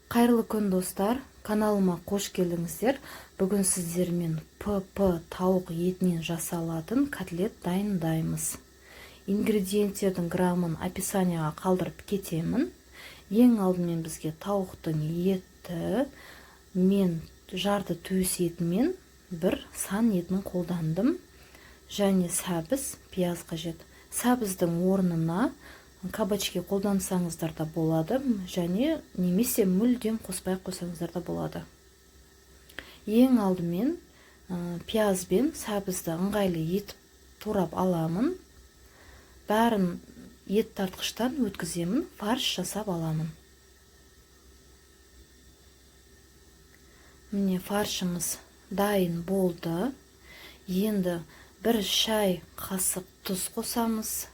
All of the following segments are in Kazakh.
Қайырлы күн, достар! Каналыма қош келдіңіздер. Бүгін сіздермен ПП тауық етінен жасалатын котлет дайындаймыз. Ингредиенттердің граммын описанияға қалдырып кетемін. Ең алдымен бізге тауықтың еті, мен жарты төс етімен бір сан етін қолдандым, және сәбіз, пияз қажет. Сәбіздің орнына кабачки қолдансаңыздар да болады, және немесе мүлдем қоспай қойсаңыздар да болады. Ең алдымен пияз бен сәбізді ыңғайлы етіп турап аламын. Бәрін ет тартқыштан өткіземін, фарш жасап аламын. Міне, фаршымыз дайын болды. Енді бір шай қасық тұз қосамыз.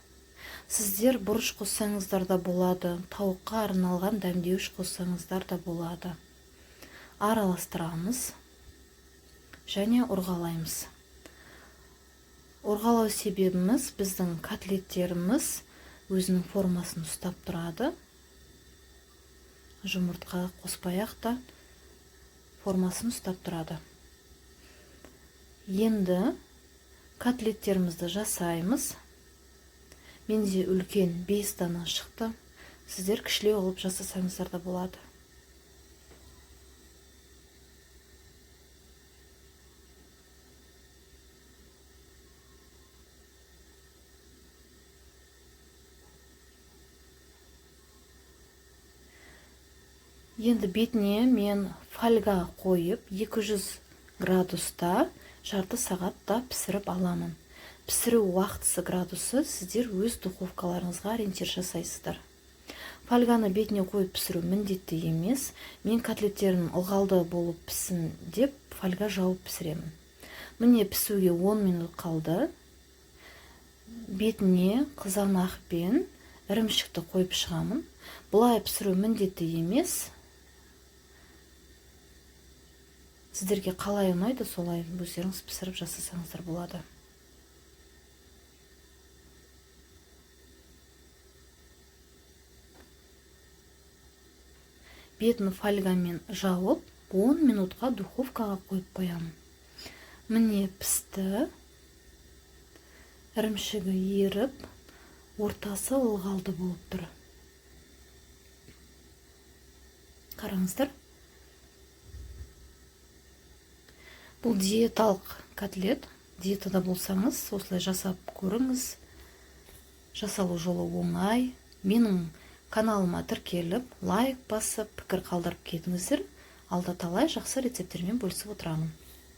Сіздер бұрыш қоссаңыздар да болады, тауыққа арналған дәмдеуіш қоссаңыздар да болады. Араластырамыз және ұрғалаймыз. Ұрғалау себебіміз, біздің котлеттеріміз өзінің формасын ұстап тұрады. Жұмыртқа қоспай ақ та формасын ұстап тұрады. Енді котлеттерімізді жасаймыз. Менде үлкен 5 дана шықты. Сіздер кішілеу қылып жасасаңыздар да болады. Енді бетіне мен фольга қойып, 200 градуста жарты сағатта пісіріп аламын. Пісіру уақытысы, градусы сіздер өз духовкаларыңызға ориентир жасайсыздар. Фольганы бетіне қойып пісіру міндетті емес. Мен котлеттерім ылғалды болып піссін деп фольга жауып пісіремін. Міне, пісуге 10 минут қалды. Бетіне қызанақ пен ірімшікті қойып шығамын. Бұлай пісіру міндетті емес. Сіздерге қалай ұнайды, солай өздеріңіз пісіріп жасасаңыздар болады. Бетін фольгамен жауып, 10 минутқа духовкаға қойып қоямын. Міне, пісті. Ірімшігі еріп, ортасы ылғалды болып тұр. Қараңыздар. Бұл диеталық котлет. Диетада болсаңыз, осылай жасап көріңіз. Жасалу жолы оңай. Менің каналыма тіркеліп, лайк басып, пікір қалдырып кетіңіздер. Алда талай жақсы рецепттермен бөлісіп отырамын.